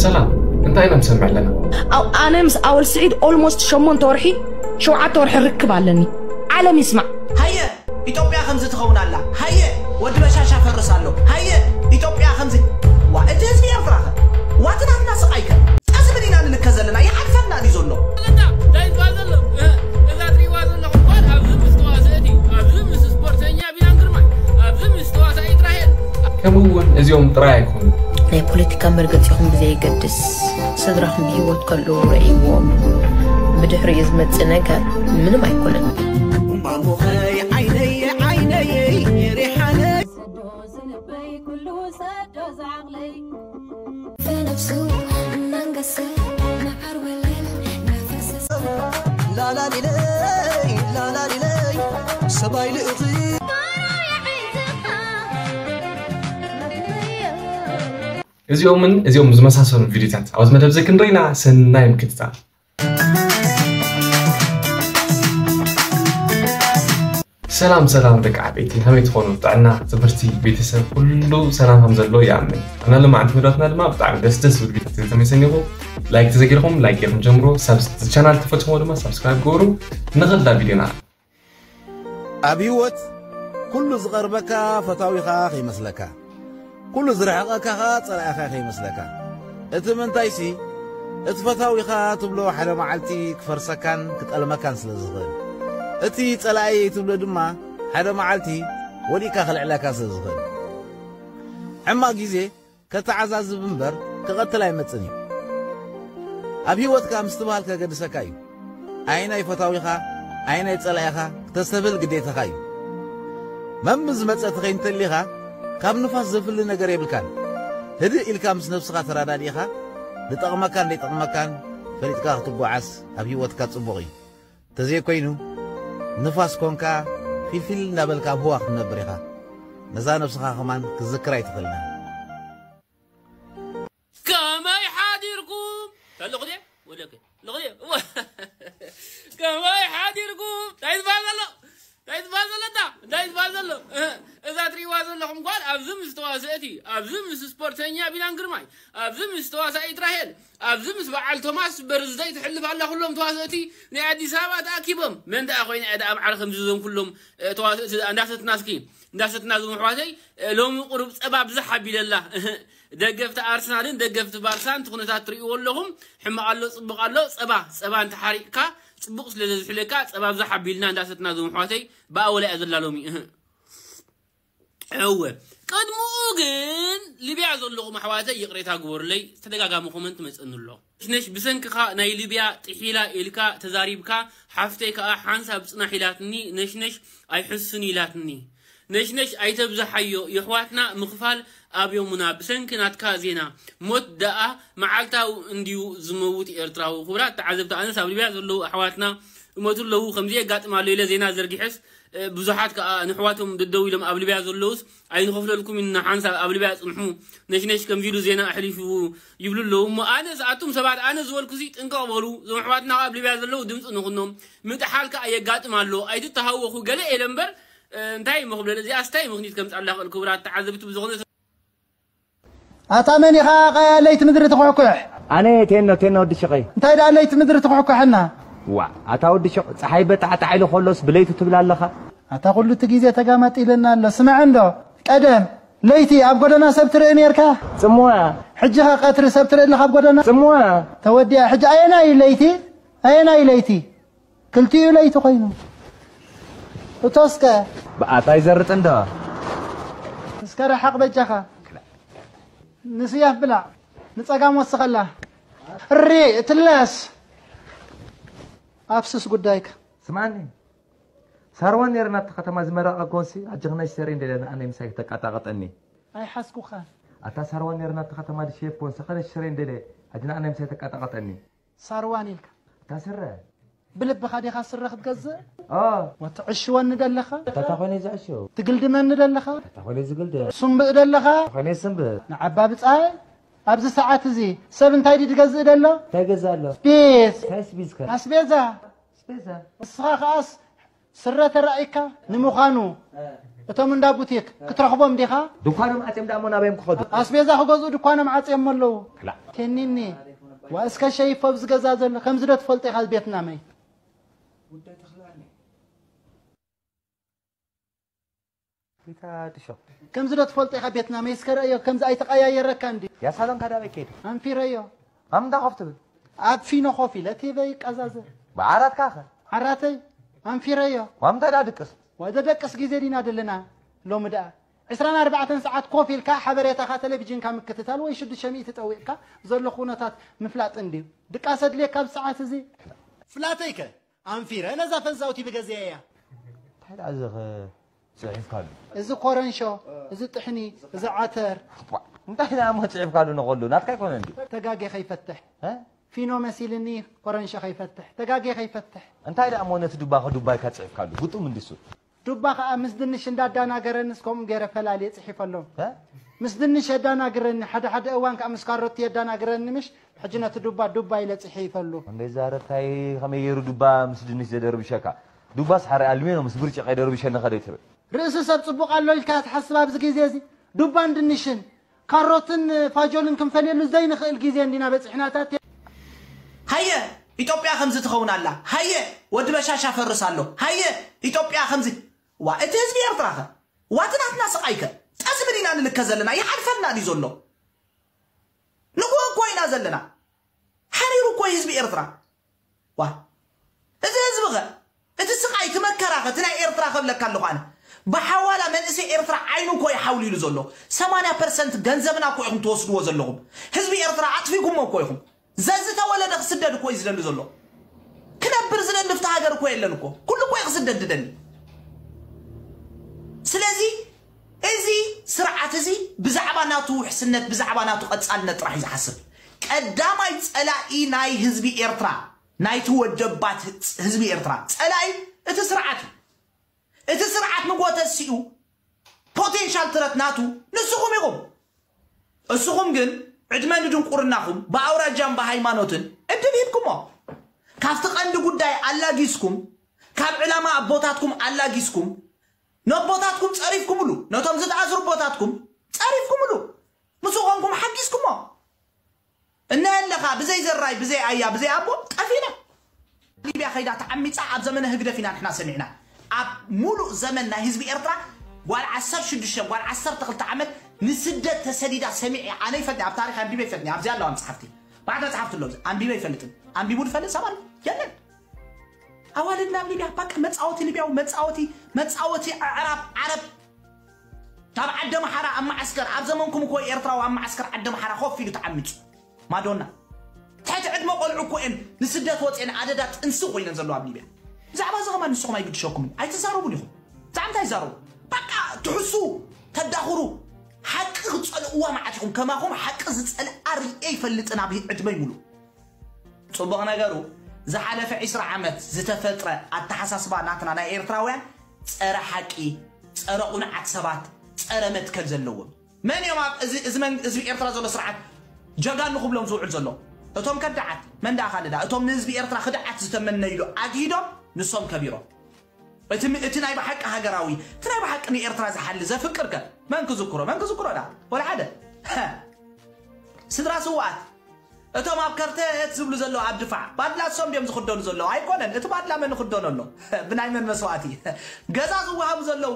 ሰላም፣ እንታይ ኢና ንሰምዕ ኣለና? ኣው ኣነ ምስ ኣወል ስዒድ ኦልሞስት ሸሞንተ ወርሒ፣ ሸውዓተ ወርሒ ርክብ ኣለኒ። ዓለም ይስማዕ። ሃየ ኢትዮጵያ ከምዚ ትኸውን ኣላ። ሃየ ወዲ በሻሻ ፈርስ ኣሎ። ሃየ ኢትዮጵያ ከምዚ። ዋ እቲ ህዝቢ ኤርትራ ከ ዋቲ ናትና ስቓይ ከ ጸዚ ምን ኢና ንልከ ዘለና? ይሓልፈልና ድዩ ዘሎ? እንታይ ይባል ዘሎ? እዛ ትሪእዋ ዘለኹም ጓል ኣብዚ ምስ ተዋስእቲ፣ ኣብዚ ምስ ስፖርተኛ ቢላን ግርማይ፣ ኣብዚ ምስ ተዋሳኢት ራሄል፣ ከምኡ እውን እዚኦም ጥራይ ኣይኮኑን። ናይ ፖለቲካ መርገፂኹም ብዘየገድስ ስድራኹም ብሂወት ከለዉ ረእይዎም። ብድሕሪኡ ዝመፅእ ነገር ምንም ኣይኮነን። እምባሞኸይ ዓይነየ ዓይነየ ሪሓነ ሰዶ ዝልበይ ኩሉ ሰዶ ዝዓቕለይ فنفسه منقسم مع الولد نفس ላላሊለይ ላላሊለይ ሰባይ ልእኺ እዚኦምን እዚኦም ዝመሳሰሉ ቪዲዮታት ኣብዚ መደብ እዚ ክንርኢና ሰናይ ምክትታል። ሰላም ሰላም ደቂ ዓበይቲ፣ ከመይ ትኾኑ? ጥዕና፣ ትምህርቲ፣ ቤተሰብ ኩሉ ሰላም ከም ዘሎ ይኣምን። ኣና ሎማዓንቲ መደባትና ድማ ብጣዕሚ ደስ ደስ ዝብል ቪዲዮታት ተመይሰኒኹ። ላይክ ተዘጊርኩም ላይክ ጌርኩም ጀምሮ። ሳብስ ቻናል ተፈትሞ ድማ ሳብስክራይብ ገበሩ። ንኸዳ ቪዲዮና ኣብ ህይወት ኩሉ ዝቐርበካ ፈታዊኻ ከይመስለካ፣ ኩሉ ዝርሕቐካ ኸኣ ጸላኢኻ ከይመስለካ። እቲ ምንታይሲ፣ እቲ ፈታዊኻ ትብሎ ሓደ መዓልቲ ክፈርሰካን ክጠልመካን ስለ ዝኽእል፣ እቲ ጸላኢ ትብሎ ድማ ሓደ መዓልቲ ወዲቕካ ክልዕለካ ስለ ዝኽእል። ሕማቕ ግዜ ከተዓዛዝብ እምበር ክቐትል ኣይመጽን እዩ። ኣብ ህይወትካ ምስትብሃል ከገድሰካ እዩ። ኣየናይ ፈታዊኻ ኣየናይ ጸላኢኻ ክተስተብህል ግዴታኻ እዩ። መም ዝመጸ ተኸይንተሊኻ ካብ ንፋስ ዘፍሊ ነገር የብልካን። ህድእ ኢልካ ምስ ነብስኻ ተራዳዲእኻ ዝጠቕመካን ዘይጠቕመካን ፈሊጥካ ክትጓዓዝ ኣብ ህይወትካ ጽቡቕ እዩ። ተዘይኮይኑ ንፋስ ኮንካ ፊልፊል እናበልካ ኣብ ህዋ ክትነብር ኢኻ። ነዛ ነብስኻ ከማን ክትዝክራ ኣይትኽእልና። ከመይ ሓዲርኩም? ኣለኹ ድየ? ወለከ ኣለኹ ድየ? ከመይ ሓዲርኩም? እንታይ ዝበሃል ዘሎ? እንታይ ዝበሃል ዘሎ እንታ? እንታይ ዝበሃል ዘሎ? እህ፣ እዛ ትሪእዋ ዘለኹም ጓል ኣብዚ ምስ ተዋስእቲ፣ ኣብዚ ምስ ስፖርተኛ ቢላን ግርማይ፣ ኣብዚ ምስ ተዋሳኢት ራሄል፣ ኣብዚ ምስ በዓል ቶማስ በርዝደይ ትሕልፍ ኣላ። ኩሎም ተዋስእቲ ናይ ኣዲስ ኣበባ ተኣኪቦም። መን ደኣ ኮይነ እየ ደኣ በዓል ከምዚ እዞም ኩሎም፣ እ፣ ተዋስእቲ እንዳሰትና እስኪ፣ እንዳሰትና እዞም ኣሕዋተይ፣ እ፣ ሎሚ ቁሩብ ጸባ ብዝሕ ኣቢለላ። እህ፣ ደገፍቲ ኣርሰናልን ደገፍቲ ባርሳን እቲ ኩነታት ትርእይዎ ኣለኹም። ሕማቕ ኣሎ፣ ጽቡቕ ኣሎ። ጸባ፣ ጸባ እንተሓሪቕካ ጽቡቕ ስለ ዘዝሕለካ ጸባ ብዝሕ ኣቢልና እንዳሰትና እዞም ኣሕዋተይ ብኣወላ እያ ዘላ ሎሚ። እህ። እወ። ቅድምኡ ግን ሊብያ ዘለኹም ኣሕዋተይ ይቕሬታ ግበሩለይ፣ ተደጋጋሚ ኮመንት መጸኒ ኣሎ። ነሽነሽ ብሰንክኻ ናይ ሊብያ ጥሒላ ኢልካ ተዛሪብካ፣ ሓፍተይ ከኣ ሓንሳብ ጽናሕ ኢላትኒ፣ ነሽነሽ ኣይሕሱን ኢላትኒ። ነሽነሽ ኣይተብዝሓዮ፣ የሕዋትና ምኽፋል ኣብዮሙና ብሰንኪ ናትካ ዜና። ሞት ደኣ መዓልታዊ እንድዩ ዝመውት ኤርትራዊ። ክቡራት ተዓዘብቲ፣ ኣነስ ኣብ ሊብያ ዘለዉ ኣሕዋትና ይሞቱ ኣለዉ፣ ከምዚ የጋጥም ኣሎ ኢለ ዜና ዘርጊሐስ፣ እ፣ ብዙሓት ከኣ ንሕዋቶም ደደው ኢሎም ኣብ ሊብያ ዘለዉስ ኣይንኸፍለልኩም ኢና፣ ሓንሳብ ኣብ ሊብያ ጽንሑ፣ ነሽነሽ ከምዚ ኢሉ ዜና ኣሕሊፉ ይብሉ ኣለዉ። እሞ ኣነስ ኣቱም ሰባት፣ ኣነ ዝበልኩሲ ጥንቅቕ በሉ፣ እዞም ኣሕዋትና ኣብ ሊብያ ዘለዉ ድምጺ ንኹኖም። ምጥሓል ከኣ የጋጥም ኣሎ፣ ኣይትተሃወኹ ገለ ኢለ እምበር፣ እ፣ እንታይ እሞ ክብለለ፣ እዚኣስ እንታይ ምኽኒት ከምጽኣላ ክእል? ክቡራት ተዓዘብቲ፣ ብዝኾነ ኣታ መን ኢኻ ቀያ ለይቲ ምድሪ ትኹሕኩሕ? ኣነ ቴኖ፣ ቴኖ ወዲ ሽቐይ። እንታይ ደኣ ለይቲ ምድሪ ትኹሕኩሐና? ዋ፣ ኣታ ወዲ ሽቕ፣ ጸሓይ በጣዕጣዕ ኢሉ ከሎስ ብለይቱ ትብል ኣለኻ? ኣታ ኩሉ እቲ ግዜ ተጋማጢለና ኣሎ። ስማዕ እንዶ፣ ቀደም ለይቲ ኣብ ጎደና ሰብ ትርኢ ኔርካ? ጽምዋ። ሕጂ ኸ ቀትሪ ሰብ ትርኢ ኣለኻ ኣብ ጎደና? ጽምዋ። ተወዲኣ። ሕጂ ኣየናይ ለይቲ? ኣየናይ ለይቲ? ክልቲኡ ለይቲ ኮይኑ። እቶስከ? ብኣታ ይዘርጥ እንዶ። እስከ ርሓቕ በጃኻ። ንስያፍ ብላዕ። ንጸጋም ወስኸላ። እሪ፣ እትለስ። ኣፍስስ ጉዳይካ። ስምዓኒ። ሳርዋን ነይረ ናብቲ ከተማ ዝመረቐ ኮንሲ፣ ኣጅኽና ሽሰሬ እንደለ ንኣነ ምሳይ ክተቃጣቐጠኒ። ኣይሓስኩኻን። ኣታ ሳርዋን ነይረ ናብቲ ከተማ ድሸየፍ ኮንሲ፣ ኸነ ሽሰሬ እንደለ፣ ኣጅ ንኣነ ምሳይ ተቃጣቐጠኒ። ሳርዋን ኢልካ። እታ ስረ። ብልብኻ ዲኻ ስረ ክትገዝእ? ኦ። ወትዕሽወኒ ደለኻ? እታ ኮይነ ዝዕሽው። ትግልድመኒ ደለኻ? እታ ኮይነ ዝግልደ። ሱምብእ ደለኻ? እታ ኮይነ ስምብእ። ንዓባ ብጻይ፣ ኣብዚ ሰዓት እዚ ሰብ እንታይ ድዩ ዝገዝእ ደሎ? እንታይ ገዛ ኣሎ? ስፒስ። እንታይ ስፒስ ከ? ኣስቤዛ። ኣስቤዛ። ንስኻ ከኣስ ስረ ተራእይካ ንምዃኑ እ። እቶም እንዳ ቡቲክ ክትረኽቦም ዲኻ? ድኳኖም ዓጽዮም ደኣ እሞ ናበዮም ክኸዱ? ኣስቤዛ ክገዝኡ ድኳኖም ዓጽዮም ኣለዉ። ክላ። ቴኒኒ፣ ዋ እስከ ሸይፎ ኣብዚ ገዛ ዘሎ፣ ከምዚ ዶ ትፈልጦ ኢኻ ቤትና መይ? ጌታ ድሾ። ከምዚ ዶ ትፈልጦ ኢኻ ቤትና መይ እስከ ረእዮ፣ ከምዚ ኣይተቐያየረካ እንዲ። ያ ሳሎን ካዳ በይ ከይዱ? ኣንፊረዮ። ኣምዳ ኮፍ ትብል? ኣብ ፊኖ ኮፍ ኢለ ቲቨይ ቀዛዘ። ብዓራትካ ኸ? ዓራተይ ኣንፊረዮ። ዋምታ ዳ ድቅስ? ወደ ደቅስ ግዜ ዲና ደለና ሎሚ ደኣ። ዕስራን ኣርባዕተን ሰዓት ኮፍ ኢልካ ሓበሬታኻ ቴሌቪዥንካ ምክትታል ወይ ሽዱሽተ ሚእቲ ጠዊቕካ ዘሎ ኩነታት ምፍላጥ እንድዩ። ድቃስ ኣድልየካ ኣብዚ ሰዓት እዚ? ፍላተይከ ኣንፊረ ነዛ ፈንዛውቲ ብገዜያ እያ። እንታይ ደኣ እዚ ኸ ጽሒፍካሉ? እዚ ኮረንሾ፣ እዚ ጥሕኒ፣ እዚ ዓተር። ቧ፣ እንታይ ደኣ እሞ ጽሒፍካሉ ንኸሉ? ናትካ ኣይኮነን ድዩ? ተጋጌ ከይፈትሕ። እ? ፊኖ መሲልኒ ኮረንሾ ከይፈትሕ። ተጋጌ ከይፈትሕ። እንታይ ደኣ እሞ ነቲ ዱባ ኸዱባይካ ጽሒፍካሉ? ግጡም እንድሱ። ዱባ ኸኣ ምስ ድንሽ እንዳዳናገረንስ ከምኡ ገይረ ፈላልየ ጽሒፈሎም። እ? ምስ ድንሽ የዳናግረኒ፣ ሓደ ሓደ እዋን ከኣ ምስ ካሮት የዳናግረኒ ምሽ፣ ሕጂ ነቲ ዱባ ዱባ ኢለ ጽሒፈሉ። እንደ ዛረብካይ ከመይ ገይሩ ዱባ ምስ ድንሽ ዘደርብሸካ? ዱባስ ሓረ ኣልሜኖ ምስ ብርጭቕ የደርብሸኒ ኸደ ትብል። ርእሲ ሰብ ጽቡቕ ኣሎ ኢልካ ትሓስብ ኣብዚ ግዜ እዚ? ዱባን ድንሽን፣ ካሮትን ፋጆልን ክንፈልየሉ ዘይንኽእል ግዜ እንዲና በጺሕናታት። ሃየ ኢትዮጵያ ከምዚ ትኸውን ኣላ። ሃየ ወዲ በሻሻ ፈርስ ኣሎ። ሃየ ኢትዮጵያ ከምዚ። ዋ፣ እቲ ህዝቢ ኤርትራ ኸ? ዋ፣ እቲ ናትና ስቓይ ከ? ጠስሚ ዲና ንልከ ዘለና? ይሓልፈልና ድዩ ዘሎ? ንግሆ እኮ ኢና ዘለና። ሓሪሩ እኮ እዩ ህዝቢ ኤርትራ። ዋ፣ እዚ ህዝቢ ኸ? እቲ ስቓይ፣ እቲ መከራ ኸ? እቲ ናይ ኤርትራ ከብለካ ኣለኹ ኣነ። ብሓዋላ መንእሰይ ኤርትራ ዓይኑ እኮ እዩ ሓውሊሉ ዘሎ። ሰማንያ ፐርሰንት ገንዘብና እኮ ኢኹም ትወስድዎ ዘለኹም። ህዝቢ ኤርትራ ኣጥፊእኩሞ እኮ ኢኹም። ዘዝተወለደ ክስደድ እኮ እዩ ዝደሊ ዘሎ። ክነብር ዝደሊ ፍትሃ ሃገር እኮ የለን እኮ። ኩሉ እኮ እዩ ክስደድ ዝደሊ። ስለዚ እዚ ስርዓት እዚ ብዛዕባ ናቱ ውሕስነት፣ ብዛዕባ ናቱ ቀጻልነት ጥራሕ እዩ ዝሓስብ። ቀዳማይ ጸላኢ ናይ ህዝቢ ኤርትራ፣ ናይቲ ወደባት ህዝቢ ኤርትራ ጸላኢ እቲ ስርዓት እዩ። እቲ ስርዓት ንጎተሲኡ ፖቴንሻል ትረት ናቱ ንስኹም ኢኹም። እስኹም ግን ዕድመ ንድንቁርናኹም ብኣውራጃን ብሃይማኖትን ዕድል ሂብኩሞ። ካብቲ ቀንዲ ጉዳይ ኣላጊስኩም፣ ካብ ዕላማ ኣቦታትኩም ኣላጊስኩም፣ ነቦታትኩም ጸሪፍኩምሉ፣ ነቶም ዝተኣስሩ ኣቦታትኩም ጸሪፍኩምሉ፣ ምስ ኾንኩም ሓጊዝኩሞ። እነ ኣለኻ ብዘይ ዘራይ፣ ብዘይ ኣያ፣ ብዘይ ኣቦ ጠፊና። ሊብያ ከይዳ ተዓሚጻ ኣብ ዘመነ ህግደፍ ኢና ንሕና ሰሚዕና። ኣብ ሙሉእ ዘመን ናይ ህዝቢ ኤርትራ ጓል ዓሰርተ ሽዱሽተ፣ ጓል ዓሰርተ ክልተ ዓመት ንስደት ተሰዲዳ ሰሚዐ ኣነ ይፈልጥ፣ ኣብ ታሪኽ ኣንቢበ ይፈልጥ፣ ኣብዚ ኣለዋ መጽሓፍቲ። ባዕዳ መጽሓፍቲ ኣሎ፣ ኣንቢበ ይፈልጥን። ኣንቢቡ ዝፈልጥ ሰብ ኣሎ? የለን። ኣዋልድ ናብ ሊብያ፣ በቃ መጻወቲ ሊብያዊ፣ መጻወቲ፣ መጻወቲ ኣዕራብ፣ ዓረብ። ካብ ዓዲ ኣምሓራ ኣብ መዓስከር፣ ኣብ ዘመንኩም እኮ ኤርትራዊ ኣብ መዓስከር ዓዲ ኣምሓራ ኮፍ ኢሉ ተዓሚጹ። ማዶና። ትሕቲ ዕድመ ቆልዑ እኮ እየን ንስደት ወፅየን ኣደዳ ጥንሲ ኮይነን ዘለዋ ኣብ ሊብያ። ብዛዕባ እዚ ከማን ንስኹም ኣይግድሸኩምን። ኣይትዛረቡን ኢኹም። ብዛዕባ እንታይ ይዛረቡ? በቃ ትሕሱ፣ ተዳኽሩ። ሓቂ ክትጸልእዋ መዓት ኢኹም። ከማኹም ሓቂ ዝጸልኣ ርእየ ይፈልጥን ኣብ ዕድመይ ሙሉእ። ጽቡቕ ነገሩ፣ ዝሓለፈ ዕስራ ዓመት ዝተፈጥረ ኣተሓሳስባ ናትና ናይ ኤርትራውያን ጸረ ሓቂ፣ ጸረ ቁኑዓት ሰባት፣ ጸረ መትከል ዘለዎም። መን እዮም ኣብ እዚ፣ እዚ መን-፣ ህዝቢ ኤርትራ ዘሎ ስርዓት ጀጋኑ ክብሎም ዝውዕል ዘሎ? እቶም ከዳዓት። መን ደኣ ካልእ ደኣ? እቶም ንህዝቢ ኤርትራ ክድዓት ዝተመነይሉ ኣግሂዶም፣ ንሶም ከቢሮም። እቲ ም-፣ እቲ ናይ ብሓቂ ሃገራዊ፣ እቲ ናይ ብሓቂ ንኤርትራ ዝሓሊ ዘፍቅር ከ? መን ክዝክሮ? መን ክዝክሮ ደኣ? ወላ ሓደ። ስድራ ስውኣት፣ እቶም ኣብ ከርተት ዝብሉ ዘለዉ ኣብ ድፋዕ፣ ባድላ እሶም ድዮም ዝኽደኑ ዘለዉ? ኣይኮነን። እቲ ባድላ መን ይኽደኖ ኣሎ? ብናይ መን መስዋእቲ? ገዛ ዝወሃቡ ዘለዉ፣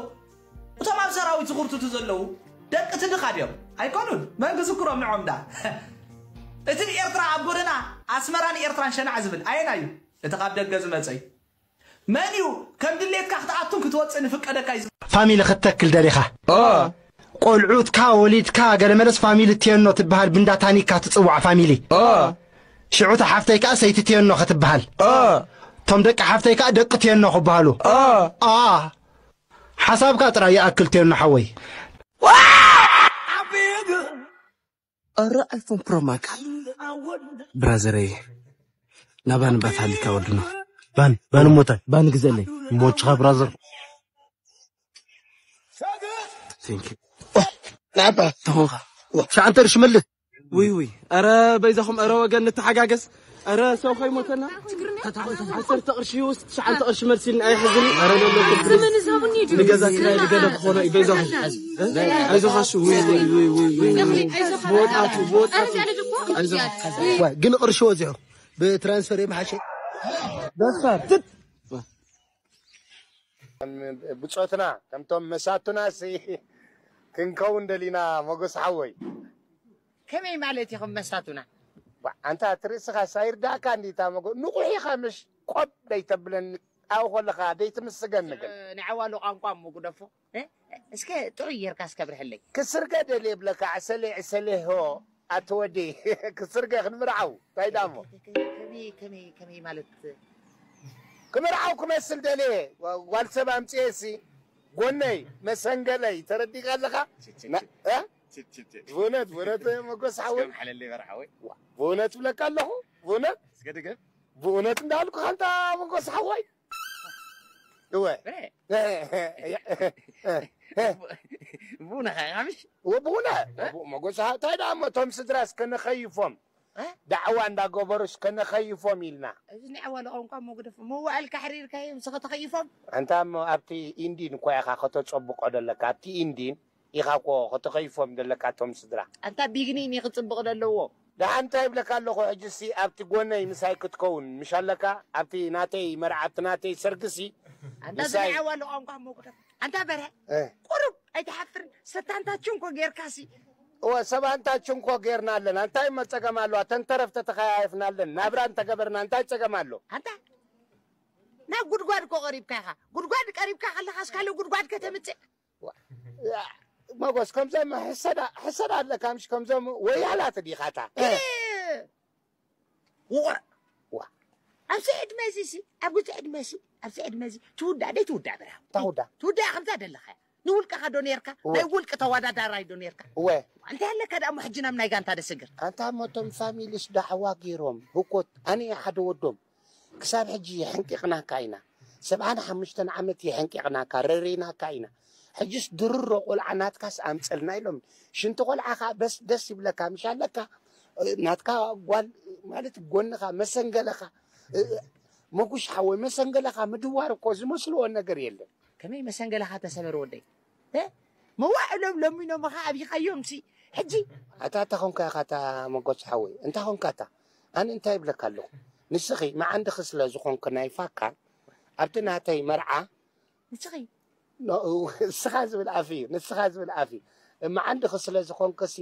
እቶም ኣብ ሰራዊት ዝኽርትቱ ዘለዉ ደቂ እቲ ድኻ ድዮም? ኣይኮኑን። መን ክዝክሮም ንዖም ደኣ? እቲ ንኤርትራ ኣብ ጎደና ኣስመራን ኤርትራን ሸናዕ ዝብል ኣየናይ እዩ? እቲ ካብ ደገ ዝመጸ እዩ። መን እዩ ከም ድሌትካ ክትኣቱን ክትወጽእን ይፍቀደካ እዩ ዝብል? ፋሚሊ ክትተክል ደሊኻ? ኦ። ቆልዑትካ ወሊድካ ገለመለስ ፋሚሊ ቴኖ ትበሃል ብንዳ ታኒካ ትጽዋዕ ፋሚሊ። ኦ። ሽዑ እታ ሓፍተይ ከኣ ሰይቲ ቴኖ ክትበሃል። ኦ። እቶም ደቂ ሓፍተይ ከኣ ደቂ ቴኖ ክበሃሉ። ኦ። ኣ። ሓሳብካ ጥራይ ይኣክል ቴኖ ሓወይ። ኣረ ኣይፎን ፕሮ ማክስ ብራዘረይ ናባን ባታሊካ ወድኖ ባን ባን ሞተ ባን ግዘለይ ሞችኻ ብራዘር። ቴንክ ዩ። ናባ ተኾንካ ሻንተር ሽመልስ። ውይ ውይ፣ ኧረ በይዛኹም፣ ኧረ ወገን ንተሓጋገዝ። ኧረ ሰው ከይሞተና። ዓሰርተ ቅርሺ ይውስድ፣ ትሽዓተ ቅርሺ መልሲ ኢልና ኣይሕዝን። ኧረ ለለኩም። ዘመን ዝሃቡኒ እዩ። ንገዛ ክራይ ንገለ ክኾኖ እዩ። በይዛኹም። ኣይዞኻ እሺ። ውይ፣ ውይ፣ ውይ፣ ውይ፣ ውይ፣ ውይ። ብወጣቱ፣ ብወጣቱ። ኣይዞኻ። ዋይ፣ ግን ቅርሺ ወዚዑ ብትራንስፈር የምሓሸ። ደፋር። ብጾትና ከምቶም መሳቱና ሲ ክንከውን ደሊና፣ ሞጎስ ሓወይ። ከመይ ማለት ኢኹም መሳቱና? ባ፣ ኣንታ ትርእስኻ ሳይርዳእካ እንዲታ፣ ሞጎ ንቑሕ ኢኻ፣ ምሽ ቆብ ደይተብለኒ። ኣብኡ ከለኻ ደይትምስገን ግን። ንዓዋሉ ቋንቋ እሞ ጉደፎ። እ? እስከ ጥዑይ ጌርካ እስከ ብርሐለይ። ክስርገ ደልየ ብለካ፣ ዕሰለ፣ ዕሰለ፣ ሆ፣ ኣቶ ወዲ። ክስርገ ክንምርዓው፣ እንታይ ዳሞ? ከመይ፣ ከመይ፣ ከመይ ማለት? ክምርዓው ክመስል ደልየ፣ ጓል ሰብ ኣምጽኤ ሲ፣ ጎነይ፣ መሰንገለይ፣ ተረዲእካ ኣለኻ? ና-፣ እ? ችት፣ ችት፣ ችት። ብእውነት፣ ብእውነት፣ ሞጎስ ሓወይ። እስከ ምሓለለይ በርሓ ወይ። ዋ፣ ብእውነት ብለካ ኣለኹ፣ ብእውነት። እስከ ድገም። ብእውነት እንዳልኩ፣ ኣንታ ሞጎስ ሓወይ። እወ። እ። እ፣ እ፣ እ፣ እ። ብእውነ ኸ፣ ምሽ? እወ፣ ብእውነ። እ? ሞጎስ ሓ-፣ እንታይ ደኣ እሞ እቶም ስድራስ ከነኸይፎም? እ? ዳዕዋ እንዳገበሩስ ከነኸይፎም ኢልና። እዚ ናይ ዓዋሉ ቋንቋ እሞ ግደፎ። መዋእልካ ኣሕሪርካዮም፣ ንስኻ ተኸይፎም? ኣንታ እሞ ኣብቲ ኢንዲን እኮ ኢኻ ከተጸብቆ ደለካ። ኣብቲ ኢንዲን ኢኻ እኮ ከተኸይፎም ደለካ እቶም ስድራ። ኣንታ ቢግኒን እዩ ክጽብቕ ደለዎ። ደሓን እንታይ ይብለካ ኣለኹ፣ ሕጂሲ ኣብቲ ጎነይ ምሳይ ክትከውን ምሽ ኣለካ? ኣብቲ ናተይ መርዓ፣ ኣብቲ ናተይ ሰርግሲ ኣንታ እዚ ምሳይ ናይ ዓዋሉ ቋንቋ እሞ ግደፎ። ኣንታ በርሀ፣ እ። ቁሩብ ኣይትሓፍርን? ሰታንታ ችንኮ ጌርካሲ። እወ፣ ሰባንታ ችንኮ ጌርና ኣለና። እንታይ እሞ ጸገም ኣለዋ? ተንተረፍ ተተኸያየፍና ኣለን። ናብራ እንተገበርና እንታይ ጸገም ኣሎ? ኣንታ ናብ ጉድጓድ እኮ ቀሪብካ ኢኻ። ጉድጓድ ቀሪብካ ከለኻስ ካልእ ጉድጓድ ከተምጽእ? ዋ፣ ያ፣ መጎስ፣ ከምዞም ሕሰዳ፣ ሕሰዳ ኣለካ፣ ምሽ ከምዞም ወያላት ዲኻታ? እ። ውቑዕ። ዋ። ኣብዚ ዕድመ እዚ ሲ፣ ኣብ ግዜ ዕድመ ሲ፣ ኣብዚ ዕድመ እዚ ትውዳእ ደይ ትውዳእ ብራ? ታውዳ። ትውዳእ ከምዛ ደለኻ። ንውልቅኻ ዶ ኔርካ? እወ። ናይ ውልቂ ተወዳዳራይ ዶ ኔርካ? እወ። እንታይ ኣለካ ደኣ እሞ ሕጂ ናብ ናይ ጋንታ ደስግር? ኣንታ እሞ እቶም ፋሚሊስ ዳዕዋ ገይሮም፣ ህኮት፣ ኣነ እየ ሓደ ወዶም። ክሳብ ሕጂ የሕንቂቕናካ ኢና። ሰብዓን ሓሙሽተን ዓመት የሕንቂቕናካ፣ ረሪናካ ኢና። ሕጅስ ድርሮ ቆልዓ ናትካስ ኣምፀልና ኢሎም። ሽንቲ ቆልዓ ኸዓ በስ ደስ ይብለካ፣ ምሽ ኣለካ? ናትካ ጓል ማለት ጎንኻ፣ መሰንገለኻ፣ መጉሽ ሓወይ፣ መሰንገለኻ ምድዋር እኮ ዝመስልዎ ነገር የለን። ከመይ መሰንገለኻ ተሰበር ወደይ? እ? መዋዕሎም ለሚኖምኻ ኣብይኻዮም ሲ። ሕጂ ኣታ፣ ኣታ ኾንካ ኢኻ፣ ኣታ መጎስ ሓወይ፣ እንታይ ኾንካ ኣታ? ኣነ እንታይ ይብለካ ኣለኹ? ንስኺ መዓንድኺ ስለ ዝኾንኪ ናይ ፋካ፣ ኣብቲ ናተይ መርዓ ንስኺ? ኖ፣ ንስኻ ዝብል ኣፍ እዩ፣ ንስኻ ዝብል ኣፍ እዩ። መዓንድኺ ስለ ዝኾንክሲ፣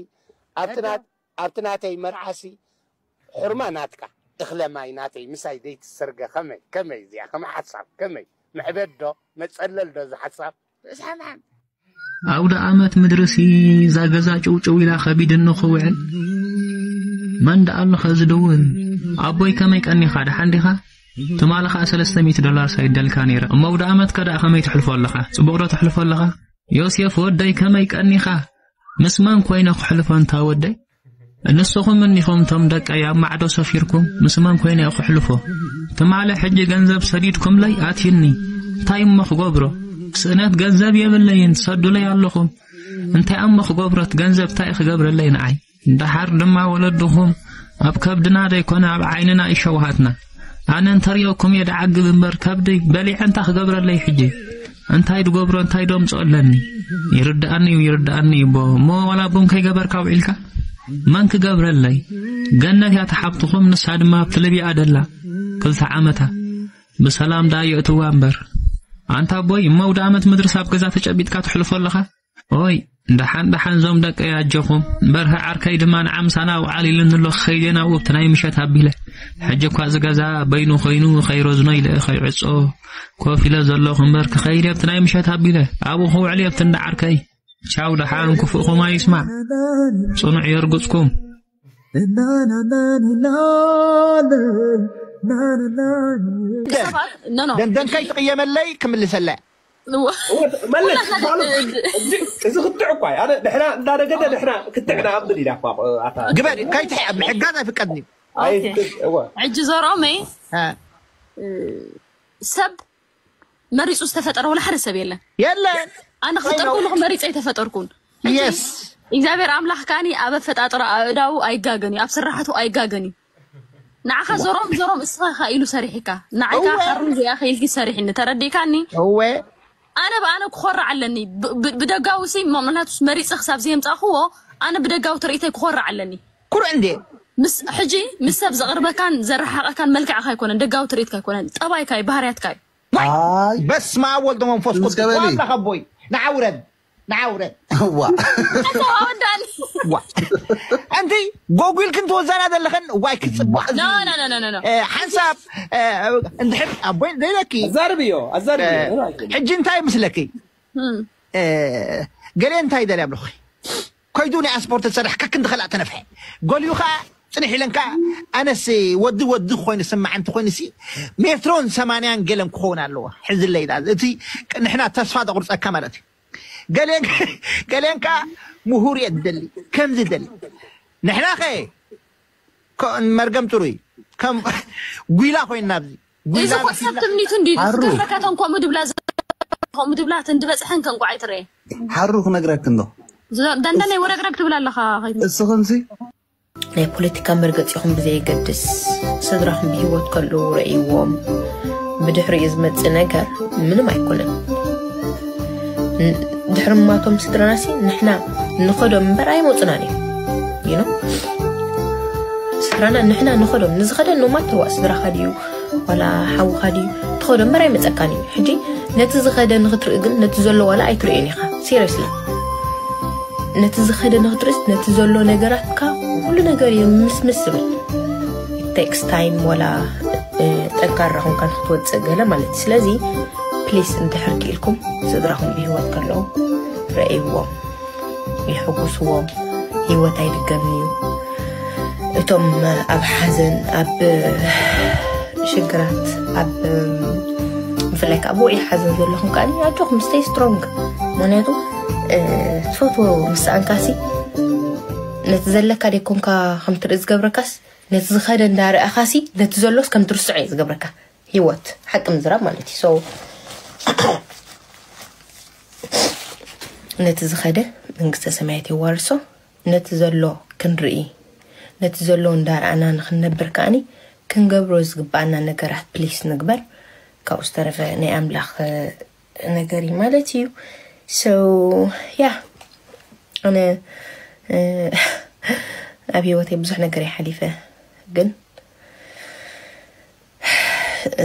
ኣብቲ ና-፣ ኣብቲ ናተይ መርዓሲ፣ ሕርማ ናትካ፣ እኽለ ማይ ናተይ፣ ምሳይ ደይትሰርገ፣ ከመይ፣ ከመይ እዚኣ፣ ከመይ ሓሳብ፣ ከመይ? መዕበድ ዶ፣ መጸለል ዶ እዚ ሓሳብ? ርእሲ ሓምሓም። ኣውደ ኣመት ምድርሲ እዛ ገዛ ጭውጭው ኢላ ከቢድኒ ክውዕል። መን ደኣ ኣሎ ኸዚ ድውል? ኣቦይ ከመይ ቀኒኻ? ደሓን ዲኻ? ትማሊ ኸኣ ሰለስተ ሚእቲ ዶላር ሰዲደልካ ነይረ። እሞ ኣውደ ኣመትከ ደኣ ከመይ ተሕልፎ ኣለኻ? ጽቡቕ ዶ ተሕልፎ ኣለኻ? ዮሴፍ ወደይ ከመይ ቀኒኻ? ምስ መን ኮይነ ክሕልፎ እንታ ወደይ? ንስኹም እኒኹም እቶም ደቀይ ኣብ ማዕዶ ሰፊርኩም፣ ምስ መን ኮይነ እየ ክሕልፎ? ትማሊ ሕጂ ገንዘብ ሰዲድኩምለይ ኣትዩኒ። እንታይ እሞ ክገብሮ? ስእነት ገንዘብ የብለይን፣ ትሰዱለይ ኣለኹም። እንታይ እሞ ክገብሮ? እቲ ገንዘብ እንታይ እዩ ክገብረለይ ንዓይ? ደሓር ድማ ወለድኹም ኣብ ከብድና ደይኮነ ኣብ ዓይንና እዩ ሸውሃትና። ኣነ እንተሪኦኩም እየ ደዓግብ እምበር ከብደይ በሊዐ እንታይ ክገብረለይ ሕጂ? እንታይ ድገብሮ፣ እንታይ ደምፅኦ ኣለኒ? ይርድኣኒ እዩ፣ ይርድኣኒ እዩ እቦ። እሞ ዋላ ቡን ከይገበርካ ውዒልካ? መን ክገብረለይ? ገነት እያ ተሓብትኹም፣ ንሳ ድማ ኣብቲ ሊብያ ደላ። ክልተ ዓመታ። ብሰላም ደኣ የእትዋ እምበር። ኣንታ ኣቦይ፣ እሞ ኣውደ ኣመት ምድርስ ኣብ ገዛ ተጨቢጥካ ተሕልፎ ኣለኻ? ኦይ፣ ደሓን ደሓን ዞም ደቀይ ኣጆኹም። በርሀ ዓርከይ ድማ ንዓ ምሳና ውዓል ኢሉኒ ኣሎ፣ ክኸይድ እየ ናብኡ ኣብቲ ናይ ምሸት ኣቢለ። ሕጂ እኳ እዚ ገዛ በይኑ ኮይኑ ከይረዝኖ ኢለ ከይዕጾ ኮፍ ኢለ ዘለኹ እምበር ክኸይድ እየ ኣብቲ ናይ ምሸት ኣቢለ። ኣብኡ ክውዕል እየ ኣብቲ እንዳ ዓርከይ። ቻው፣ ደሓን ክፉእኹም ኣይስማዕ። ጽኑዕ የርግጽኩም። ሰባት፣ ኖ፣ ኖ። ደንደን ከይትቕየመለይ ክምልሰላ። እወ፣ መለስ፣ ኩላትና ማለት፣ ድ-፣ እዚ፣ እዚ ክትዕ እኳ እዩ። ኣነ ድሕና እንዳደገደ ድሕና ክትዕ ንኣብል ኢላ እኳ፣ ኣታ። ግበር፣ ከይትሕ-፣ ምሕጋዝ ኣይፍቀድን እዩ። ኣይ፣ ኦኬ። እወ። ሕጂ ዘርኦመይ፣ እ። እ፣ ሰብ መሪጹ ዝተፈጠረ ወላ ሓደ ሰብ የለን። የለን። ኣነ ክፍጠር ከለኹ መሪጸ ኣይተፈጠርኩን። ሕጂ የስ። እግዚኣብሔር ኣምላኽ ካኒ ኣብ ኣፈጣጥራ ኣእዳዉ ኣይጋገን እዩ፣ ኣብ ስራሕቱ ኣይጋገን እዩ። ንዓኻ ዞሮም ዞሮም እስኻ ኢኻ ኢሉ ሰሪሕካ። ንዓይካ እወ። ሓሩን ዚኣ ከይልኪ ሰሪሕኒ። ተረዲእካኒ? እወ። ኣነ ብኣነ ክኾርዕ ኣለኒ። ብ-፣ ብ-፣ ብደጋዊ ሲ ም-፣ ምኽንያቱ መሪጽ ክሳብ ዘየምጻእኽዎ፣ ኣነ ብደጋዊ ትርኢተይ ክኾርዕ ኣለኒ። ኩሩዕ እንዴ? ምስ፣ ሕጂ ምስ ሰብ ዘቕርበካን ዘረሓቐካን መልክዕካ ኣይኮነን፣ ደጋዊ ትርኢትካ ኣይኮነን፣ ጠባይካ እዩ፣ ባህርያትካ እዩ። ዋይ! ኣይ። በስመ ኣብ ወልድ መንፈስ ቅዱስ። ምስገበሊ። ዋላ ከቦይ። ንዓውረድ። ንዓውረድ። ዋ። ኣታ ኣወዳኒ። ዋ። ኣንቲ ጎጉል ክንትወዛና ዘለኸን ዋይ ክጽብቕ። ኖ፣ ኖ፣ ኖ፣ ኖ፣ ኖ። እ፣ ሓንሳብ፣ እ፣ እንድሕር ኣቦይ ዘይለኪ። ኣዛርብዮ፣ ኣዛርብዮ። እ፣ ሕጂ እንታይ ምስለኪ? እም። እ፣ ገለ እንታይ ደልያ ብለኺ? ኮይዱ ናይ ኣስፖርት ዝሰርሕ ከክ እንድኸላእ ተነፍሐ። ጎልዩ ኸዓ ጽንሕ ኢለን ከኣ ኣነስ ወዲ ወዲ ኮይኑ ስማዕ እንተ ኮይኑ ሲ ሜትሮን ሰማንያን ገለን ክኸውን ኣለዎ። ሕዝለይ ኢላ። እቲ ንሕና ተስፋ ተቑርጸካ ማለት እዩ። ገሌን፣ ገሌን ከኣ ምሁር እየ ዝደሊ፣ ከምዚ ዝደሊ። ንሕና ኸ ኮ-፣ መርገም ጥሩይ ከም ጒላ ኮይንና ኣብዚ። እዚ ጒላ እኮ ሰብ ትምኒቱ እንዲ ሓሩ። ዝገብረካ እተን ከምኡ ድብላ ዘ-፣ ከምኡ ድብላ እተን ዝበጽሐን ከንቋዓይ ትረኤ። ሓሩ ክነግረክ እንዶ። ዝ-፣ ደንደነይ ወረግረግ ትብል ኣለኻ ኸይትም። እስኽንሲ? ናይ ፖለቲካ መርገጺኹም ብዘየገድስ፣ ስድራኹም ብህይወት ከለዉ ረእይዎም። ብድሕሪኡ ዝመጽእ ነገር ምንም ኣይኮነን። ን-፣ ድሕሪ ምማቶም ስድራናሲ ንሕና ንኸዶም እምበር ኣይመጹናን እዮም። You know? ስድራና ንሕና ንኸዶም፣ ንዝኸደ ንማተዋ ስድራኻ ድዩ? ዋላ ሓውኻ ድዩ? ትኸዶ እምበር ኣይመጸካን እዩ። ሕጂ ነቲ ዝኸደ ንኽትርኢ ግን ነቲ ዘሎ ዋላ ኣይትርእዮን ኢኻ። Seriously። ነቲ ዝኸደ ንኽትርእስ ነቲ ዘሎ ነገራትካ ኩሉ ነገር እዩ ምስምስ ዝብል። It takes time ዋላ፣ እ፣ ጠንካራ ኾንካ ንክትወጽእ ገለ ማለት እዩ። ስለዚ ፕሊስ እንድሕር ክኢልኩም ስድራኹም ብህይወት ከለዉ ረእይዎም። የሕጉስዎም። ህይወት ኣይድገምን እዩ። እቶም ኣብ ሓዘን፣ ኣብ ሽግራት፣ ኣብ ብፍላይ ከዓ ብውዑይ ሓዘን ዘለኹም ከዓ ኣጆኹም፣ stay strong። ምክንያቱ፣ እ፣ ትፈትዎ ምስ ሰኣንካሲ ነቲ ዘለካ ደይኮንካ ከም ትርኢ ዝገብረካስ ነቲ ዝኸደ እንዳረኣኻሲ ነቲ ዘሎስ ከም ትርስዖ እዩ ዝገብረካ። ህይወት ሓቂ ምዝራብ ማለት እዩ። So፣ ነቲ ዝኸደ መንግስተ ሰማያት የዋርሶ። ነቲ ዘሎ ክንርኢ፣ ነቲ ዘሎ እንዳረኣና ንኽንነብር ከኣኒ ክንገብሮ ዝግባኣና ነገራት ፕሊስ ንግበር። ካብኡ ዝተረፈ ናይ ኣምላኽ ነገር እዩ ማለት እዩ። So፣ ያ፣ ኣነ፣ እ፣ ኣብ ህይወተይ ብዙሕ ነገር እየ ሓሊፈ፣ ግን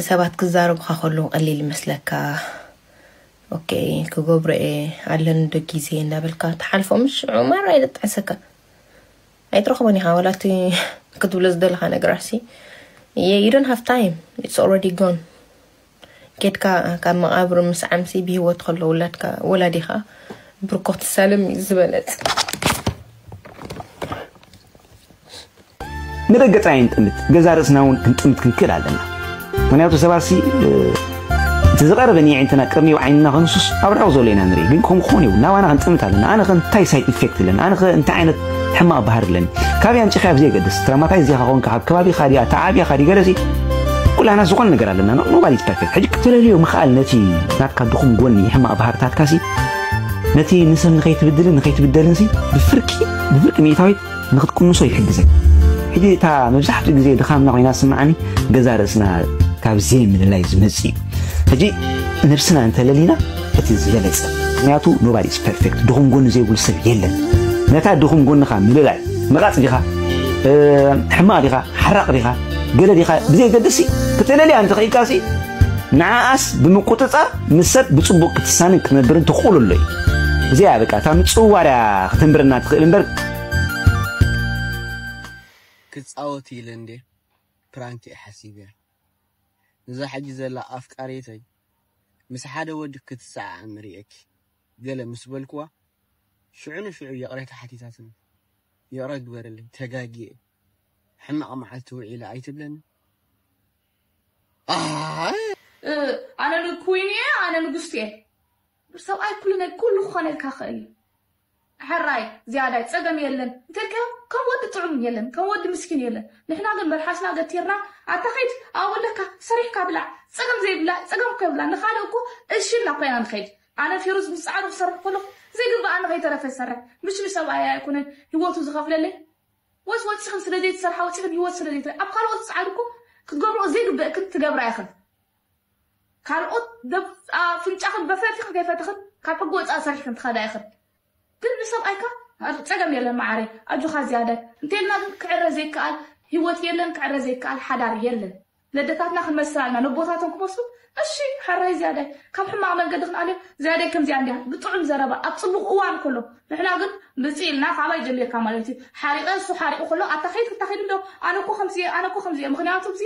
ሰባት ክዛረቡኻ ከለዉ ቀሊል ይመስለካ። ኦኬ፣ ክገብሮ እየ፣ ኣለኒ ዶ ግዜ እንዳበልካ ትሓልፎ፣ ምሽ ዑመር ኣይተጣዕሰካ። ኣይትረኽቦን ኢኻ፣ ዋላ እቲ ክትብሎ ዝደለኻ ነገራትሲ፣ you don't have time, it's already gone። ኬድካ ካብ መቓብር ምስ ዓምሲ ብህይወት ከሎ ውላድካ፣ ወላዲኻ ብርኮ ትሳለም እዩ ዝበለጽ። ንደገ ጥራይ ንጥምት፣ ገዛ ርእስና እውን ክንጥምት ክንክእል ኣለና። ምክንያቱ ሰባትሲ፣ እ፣ እቲ ዝቐረበን የዒንትና ቅድሚ ዓይንና ክንሱስ ኣብ ርሑቕ ዘሎ ኢና ንርኢ። ግን ከምኡ ክኸውን የብሉን። ናባና ክንጥምት ኣለና። ኣነ ከ እንታይ ሳይድ ኢፌክት ኣለኒ? ኣነ ከ እንታይ ዓይነት ሕማቕ ባህሪ ኣለኒ? ካበይ ኣምጺኻዮ ብዘየገድስ፣ ትራማታይዝ ዲኻ ኮንካ፣ ካብ ከባቢኻ ድያ፣ ተዓብያኻ ድዩ፣ ገለሲ ኩላና ዝኾነ ነገር ኣለና። No-፣ nobody is perfect። ሕጂ ክትለልዮ ምኽኣል ነቲ ናትካ ድኹም ጎኒ፣ ሕማቕ ባህርታትካሲ፣ ነቲ ንሰብ ንኸይትብድልን ንኸይትብደልንሲ ብፍርቂ፣ ብፍርቂ ሚእታዊት ንኽትቅንሶ ይሕግዘን። ሕጂ እታ መብዛሕትኡ ግዜ ድኻምና ኮይና ትስምዓኒ፣ ገዛ ርእስና ካብ ዘይምልላይ ዝመጽእ እዩ። ሕጂ ነብስና እንተለሊና እቲ ዝበለጸ። ምክንያቱ nobody is perfect፣ ድኹም ጎኒ ዘይብሉ ሰብ የለን። ነታ ድኹም ጎንኻ ምልላይ፣ ነቓጽ ዲኻ፣ እ፣ ሕማቕ ዲኻ፣ ሓራቕ ዲኻ፣ ገለ ዲኻ ብዘየገድስ ክትለልያ እንተኽኢልካሲ፣ ንዓኣስ ብምቁጽጻር ምስ ሰብ ብጽቡቕ ክትሳንን ክትነብርን ትኽእሉ ኣሎ እዩ። እዚኣ በቃ እታ ምጽውዋር እያ ክትንብረና ትኽእል እምበር። ክጻወት ኢለ እንዴ ፕራንክ እየ ሓሲበ። ነዛ ሕጂ ዘላ ኣፍቃሪተይ ምስ ሓደ ወዲ ክትሰዓዓም ርእየኪ ገለ ምስ በልክዋ፣ ሽዑ ንሽዑ ይቕሬታ ሓቲታትኒ። ይቕረ ግበረለይ፣ ተጋግየ። ሕማቕ መዓልቲ ውዒለ ኣይትብለኒ። ኣይ! እ፣ ኣነ ን-፣ ኩዊን እየ፣ ኣነ ንጉስቲ እየ። ሰብኣይ ኩሉ ነ-፣ ኩሉ ክኾነልካ ክእል እዩ። ሕራይ ዝያዳይ ጸገም የለን እንተልካዮ፣ ከም ወዲ ጥዑም የለን፣ ከም ወዲ ምስኪን የለን። ንሕና ግን መልሓስና ገቲርና፣ ኣታ ኸይድ ኣብኡ ኣለካ፣ ሰሪሕካ ብላዕ፣ ጸገም ዘይብላ፣ ጸገም እኮ የብላ። ንኻልእ እኮ እሺ ኢልና እኮ ኢና ንኸይድ። ኣነ ፌሩዝ ምስ ጻዕሩ ክሰርሕ ከለኹ ዘይግብኣኒ ከይተረፈ ዝሰርሕ። ምሽ ንሰብኣይ ኣይኮነን ህይወቱ ዝኸፍለለይ። ወስ ወፂኽን ስለ ዘይትሰርሓ፣ ወፂኽን ህይወት ስለ ዘይትረ ኣብ ካልኦት ዝፃዓድኩ ክትገብርኦ ዘይግበእክን ትገብራ ኢኽን። ካልኦት ደብ- ኣፍንጫኽን በፈትኽን ከይፈትኽን ካብ ሕጊ ወፃኢ ሰሪሕክን ትኸዳ ኢኽን። ግን ንሰብኣይካ ጸገም የለን መዓረይ፣ ኣጆኻ ዝያዳይ እንተልና ግን ክዕረ ዘይከኣል ህይወት የለን፣ ክዕረ ዘይከኣል ሓዳር የለን። ለደታትና ክንመስል ኣለና፣ ነቦታቶም ክመስሉ። እሺ፣ ሕራይ ዝያዳይ ካብ ሕማቕ መንገዲ ክንኣልዮ። ዝያዳይ ከምዚኣ እንዲያ ብጥዑም ዘረባ ኣብ ጽቡቕ እዋን ከሎ፣ ንሕና ግን ብጽእ ኢልና ካባይ ጀሚርካ ማለት እዩ። ሓሪቐ እሱ ሓሪቑ ከሎ ኣታ ከይድ ክታኸይድ እንዶ ኣነ እኮ ከምዚ እየ፣ ኣነ እኮ ከምዚ እየ። ምኽንያቱ እዚ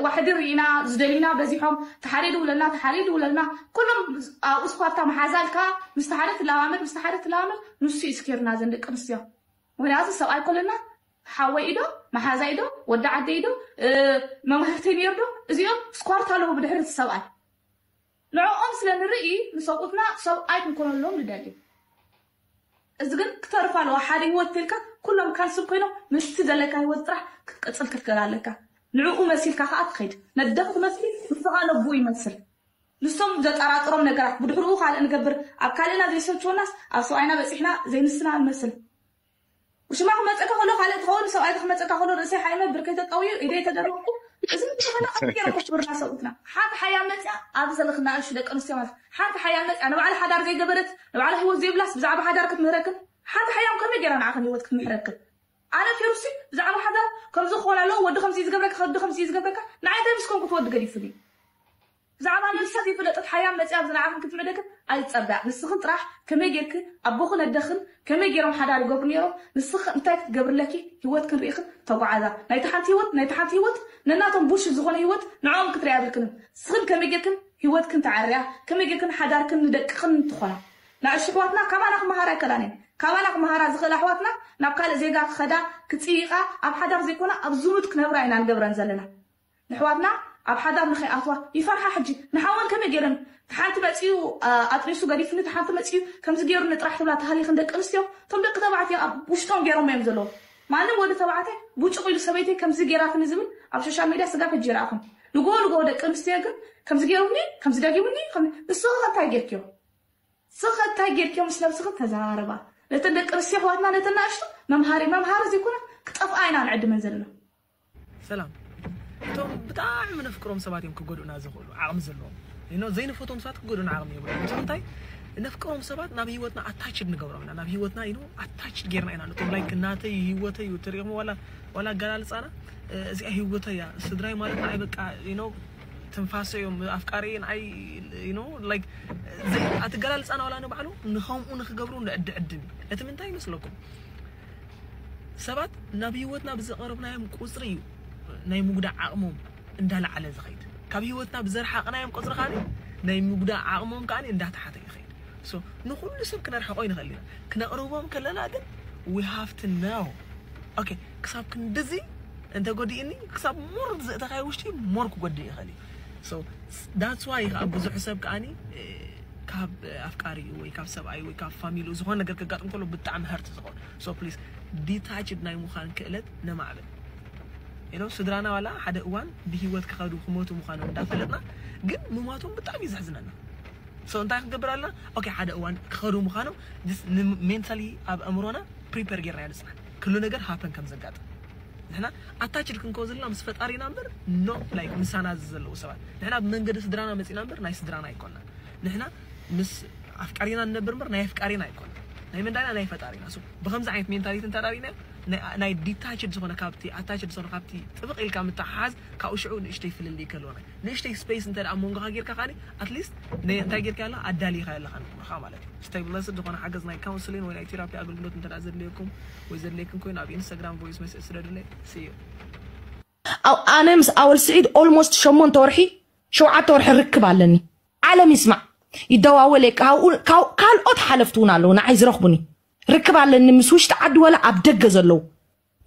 ዋሕዲ ርኢና ዝደሊና በዚሖም ተሓሪዱ ውለና ተሓሪዱ ውለና። ኩሎም ኣብ እስኳርታ መሓዛልካ ምስ ተሓደ ትለማመድ ምስ ተሓደ ትለማመድ። ንሱ እዩ ስኪርና ዘን ደቂ ኣንስትዮ። ምክንያቱ ሰብኣይ ኮለና ሓወይ ኢዶ መሓዛ ኢዶ ወዲ ዓደ ኢዶ መማህርተይ ነይሩ ዶ እዚኦም ስኳርታ ኣለዉ ብድሕሪ እቲ ሰብኣይ። ንዕኦም ስለ ንርኢ ንሰብኡትና ሰብኣይ ክንኮነሎም ንደሊ። እዚ ግን ክተርፍ ኣለዎ። ሓደ ህይወት ተልካ ኩሎም ካንስል ኮይኖም ምስቲ ዘለካ ህይወት ጥራሕ ክትቀፅል ክትክእል ኣለካ። ንዕኡ መሲልካ ከዓ ትኸይድ። ነደ ክትመስሊ ንስኻ ነብኡ ይመስል። ንሶም ዘጠራጥሮም ነገራት ብድሕርኡ ካልእ ንገብር፣ ኣብ ካልእና ዘይሰልችወናስ ኣብ ሰብኣይና በፂሕና ዘይንስና ንመስል። ውሽማ ክመፀካ ከሎ ካልእ ትኸውን፣ ሰብኣይ ክመፀካ ከሎ ርእሰይ ሓይመ ብርከይ ተጠውዩ ኢደይ ተደረብኩ። እዚ ምትኸና ቀጥ ገይረ ኮሽብርና ሰብኡትና ሓንቲ ሓያም መፅያ ኣብዚ ዘለኽና እሺ ደቂ ኣንስትዮ ማለት ሓንቲ ሓያም መፅያ ንባዕላ ሓዳር ዘይገበረት ንባዕላ ህይወት ዘይብላስ ብዛዕባ ሓዳር ክትምህረክን ሓንቲ ሓያም ከመይ ገይራ ንዓኽን ህይወት ክትምሕረክን? ኣነ ፌሩሲ ብዛዕባ ሓዳር ከምዚ ክኾን ኣለዎ፣ ወዲ ከምዚ እዩ ዝገብረካ፣ ወዲ ከምዚ እዩ ዝገብረካ። ንዓይ እንታይ ምስ ኮንኩ እቲ ወዲ ገዲፉኒ? ብዛዕባ ነብሳ ዘይፈለጠት ሓያም መፅያ ኣብዚ ንዓኽን ክትምዕደክን ኣይፀበያ። ንስኽን ጥራሕ ከመይ ጌርክ ኣቦኽን ኣደኽን ከመይ ጌሮም ሓዳር ይገብሩ ነይሮም፣ ንስኽ እንታይ ክትገብርለኪ ህይወት ክንርኢኽን ተጓዓዛ። ናይቲ ሓንቲ ህይወት ናይቲ ሓንቲ ህይወት ነናቶም ቡልሽት ዝኾነ ህይወት ንዕኦም ክትሪያ የብልክንን። ንስኽን ከመይ ጌርክን ህይወትክን ተዓርያ፣ ከመይ ጌርክን ሓዳርክን ንደቅኽን ትኾና። ንኣሽቱ ኣሕዋትና ካባና ክመሃራ ኣይከላን እየን። ካባና ክመሃራ ዝኽእላ ኣሕዋትና ናብ ካልእ ዜጋ ክኸዳ ክፅይቃ ኣብ ሓዳር ዘይኮና ኣብ ዝሙት ክነብራ ኢና ንገብረን ዘለና። ንሕዋትና ኣብ ሓዳር ንኸይኣትዋ ይፈርሓ። ሕጂ ንሓወን ከመይ ገይረን ሓንቲ መፅዩ ኣጥኒሱ ገዲፍኒ ሓንቲ መፅዩ ከምዚ ገይሩኒ ጥራሕ ትብላ ተሃሊኽን ደቂ ኣንስትዮ እቶም ደቂ ተባዕትዮ ኣብ ውሽጦም ገይሮም እዮም ዘለዉ። ማንም ወዲ ተባዕታይ ቡጭቕ ኢሉ ሰበይተይ ከምዚ ገይራትኒ ዝብል ኣብ ሶሻል ሚድያ ስጋብ ሕጂ ይረኣኹም። ንጎ ንጎ ደቂ ኣንስትዮ ግን ከምዚ ገይሩኒ ከምዚ ደጊሙኒ ንስኺ እንታይ ጌርክዮ? ስኸ እንታይ ጌርክዮ ምስ ነብስኽን ተዘራረባ። ነተን ደቂ ኣንስትዮ ኣሕዋትና ነተን ንኣሽቱ መምሃሪ መምሃሪ ዘይኮነ ክጠፍኣ ኢና ንዕድመን ዘለና። ሰላም። እቶም ብጣዕሚ ነፍቅሮም ሰባት እዮም ክጎድኡና ዝኽእሉ ዓቕሚ ዘለዎም። You know ዘይንፈትዎም ሰባት ክጎድኡና ዓቕሚ የብሎም። እቲ እንታይ ነፍቅሮም ሰባት ናብ ህይወትና ኣታችድ ንገብሮም ኢና። ናብ ህይወትና you know ኣታችድ ጌርና ኢና ነቶም like ናተይ ህይወተይ እዩ ትሪኦም ዋላ ዋላ ኣገላልፃና እዚኣ ህይወተይ እያ ስድራይ ማለት ንዓይ በቃ you know ትንፋሰ እዮም ኣፍቃሪ ንዓይ you know like ኣትገላልፃና ዋላ ንባዕሉ ንኸምኡ ንክገብሩ ንዕድዕድም እዩ። እቲ ምንታይ ይመስለኩም? ሰባት ናብ ህይወትና ብዘቐረብናዮም ቁፅሪ እዩ ናይ ምጉዳእ ዓቕሞም እንዳለዓለ ዝኸይድ። ካብ ህይወትና ብዘርሓቕናዮም ቁፅሪ ከዓ ናይ ምጉዳእ ዓቕሞም ከዓ እንዳተሓተ ይኸይድ። ንኩሉ ሰብ ክነርሕቆ ይንኽእል ኢና። ክነቕርቦም ከለና ግን we have to know okay ክሳብ ክንድዚ እንተጎዲእኒ ክሳብ more ዘእተኻዮ ውሽጢ more ክጎድእ ይኽእል እዩ። So that's why ከዓ ብዙሕ ሰብ ከዓኒ ካብ ኣፍቃሪኡ ወይ ካብ ሰብኣይ ወይ ካብ ፋሚሊኡ ዝኾነ ነገር ከጋጥም ከሎ ብጣዕሚ hurt ዝኸውን። So please detached ናይ ምዃን ክእለት ነማዕብል። You know ስድራና ዋላ ሓደ እዋን ብህይወት ክኸዱ ክሞቱ ምዃኖም እንዳፈለጥና ግን ምሟቶም ብጣዕሚ እዩ ዘሕዝነና። So እንታይ ክንገብር ኣለና? Okay ሓደ እዋን ክኸዱ ምዃኖም mentally ኣብ ኣእምሮና prepare ጌርና ኢና ንፅናሕ ኩሉ ነገር happen ከም ዘጋጥም። ንሕና ኣታችድ ክንከው ዘለና ምስ ፈጣሪና እምበር not like ምሳና ዘለዉ ሰባት። ንሕና ብመንገዲ ስድራና መፂና እምበር ናይ ስድራና ኣይኮንና። ንሕና ምስ ኣፍቃሪና ንነብር እምበር ናይ ኣፍቃሪና ኣይኮንና። ናይ መን ዳና ናይ ፈጣሪና። So ብከምዚ ዓይነት mentality እንተዳሪና ናይ detached ዝኾነ ካብቲ ኣታችድ ዝኾነ ካብቲ ጥብቕ ኢልካ ምትሓሓዝ ካብኡ ሽዑ ንእሽተይ ፍልልይ ከለዎ ናይ ንእሽተይ space እንተ ደኣ መንጎኻ ጌርካ ከዓኒ at least እንታይ ጌርካ ያላ ኣዳሊኻ ያለኻ ንእምሮኻ ማለት እዩ። Stay blessed ዝኾነ ሓገዝ ናይ counseling ወይ ናይ therapy ኣገልግሎት እንተ ደኣ ዘድልየኩም ወይ ዘድልየክን ኮይኑ ኣብ Instagram voice message ስደዱለይ። See you። ኣነ ምስ ኣወል ስዒድ almost ሸሞንተ ወርሒ ሸውዓተ ወርሒ ርክብ ኣለኒ። ዓለም ይስማዕ ይደዋወል እየ። ካልኦት ሓለፍቲ እውን ኣለዉ ንዓይ ዝረኽቡኒ። ርክብ ኣለኒ ምስ ውሽጢ ዓዲ ወላ ኣብ ደገ ዘለዉ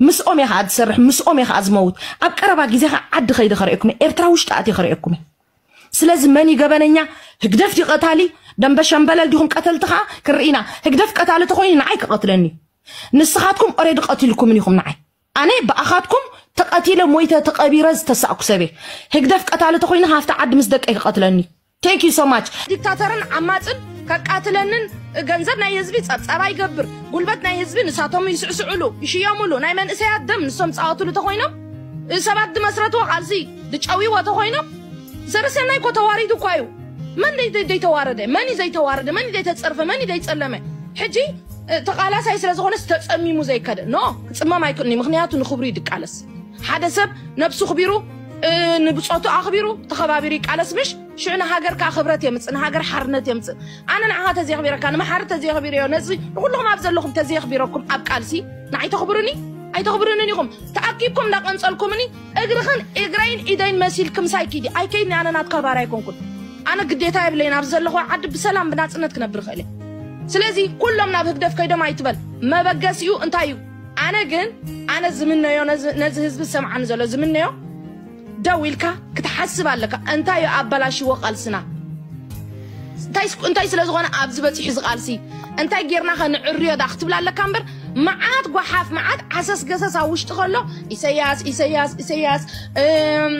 ምስኦም እየ ከዓ ዝሰርሕ ምስኦም እየ ከዓ ዝመውት። ኣብ ቀረባ ግዜ ከዓ ዓዲ ከይደ ከርእየኩም እየ። ኤርትራ ውሽጢ ኣትየ ከርእየኩም እየ። ስለዚ መን እዩ ገበነኛ? ህግደፍ ድዩ ቀታሊ? ደንበ ሸምበለል ዲኹም ቀተልቲ ከዓ ክንርኢ ኢና። ህግደፍ ቀታሊ ተኾይኑ ንዓይ ክቐትለኒ እዩ። ንስኻትኩም already ቀቲልኩምኒ ኢኹም ንዓይ። ኣነ ብኣኻትኩም ተቐቲለ ሞይተ ተቐቢረ ዝተሳእኩ ሰብ እየ። ህግደፍ ቀታሊ ተኾይኑ ሃፍቲ ዓዲ ምስ ደቀይ ክቐትለኒ እዩ። Thank you so much። ዲክታተርን ዓማፅን ከቃትለንን ገንዘብ ናይ ህዝቢ ጸብጻባ ይገብር፣ ጉልበት ናይ ህዝቢ ንሳቶም ይስዕስዕሉ፣ ይሽየምሉ፣ ናይ መንእሰያት ደም ንሶም ጻወትሉ ተኾይኖም፣ ሰባት ዝመስረትዎ ቃልሲ ዝጨውይዎ ተኾይኖም፣ ሰበሰናይ እኮ ተዋሪዱ እኳ እዩ። መን ደይ- ደይ- ደይተዋረደ? መን እዩ ዘይተዋረደ? መን እዩ ዘይተጸርፈ? መን እዩ ዘይጸለመ? ሕጂ እ፣ ተቓላሳይ ስለ ዝኾነስ ተጸሚሙ ዘይከደ ኖ፣ ክጽመም ኣይክእልኒ። ምክንያቱ ንኽብሩ እዩ ድቃለስ። ሓደ ሰብ ነብሱ ክቢሩ፣ እ፣ ንብጾቱ ኣኽቢሩ ተኸባቢሩ ይቃለስ ምሽ? ሽዑ ንሃገር ከኣ ክብረት የምጽእ፣ ንሃገር ሓርነት የምጽእ። ኣነ ንዓኻ ተዘየኽቢረካ፣ ንመሓሪ ተዘየኽቢረዮ፣ ነዚ ንኹልኹም ኣብ ዘለኹም ተዘየኽቢረኩም ኣብ ቃልሲ ንዓይ ተኽብሩኒ? ኣይተኽብሩንን ኢኹም። ተኣኪብኩም እንዳቐንጸልኩምኒ እግርኽን እግረይን ኢደይን መሲልክምሳይ ኪዲ። ኣይከይድኒ፣ ኣነ ናትካ ባርያ ኣይኮንኩን። ኣነ ግዴታ የብለይን፣ ኣብዚ ዘለኹ ዓዲ ብሰላም ብናጽነት ክነብር እኽእል እየ። ስለዚ ኩሎም ናብ ህግደፍ ከይዶም ኣይትበል። መበገሲኡ እንታይ እዩ? ኣነ ግን፣ ኣነ ዝምነዮ፣ ነዚ ነዚ ህዝቢ ዝሰምዓኒ ዘሎ ዝምነዮ፣ ደው ኢልካ ክትሓስብ ኣለካ። እንታይ እዩ ኣበላሽዎ ቃልስና? እንታይ ስ- እንታይ ስለ ዝኾነ ኣብዚ በፂሑ እዚ ቃልሲ? እንታይ ጌርና ከ ንዕርዮ ዳ ክትብል ኣለካ እምበር፣ መዓት ጓሓፍ፣ መዓት ዓሰስ ገሰስ ኣብ ውሽጢ ከሎ፣ ኢሰያስ ኢሰያስ ኢሰያስ፣ እም፣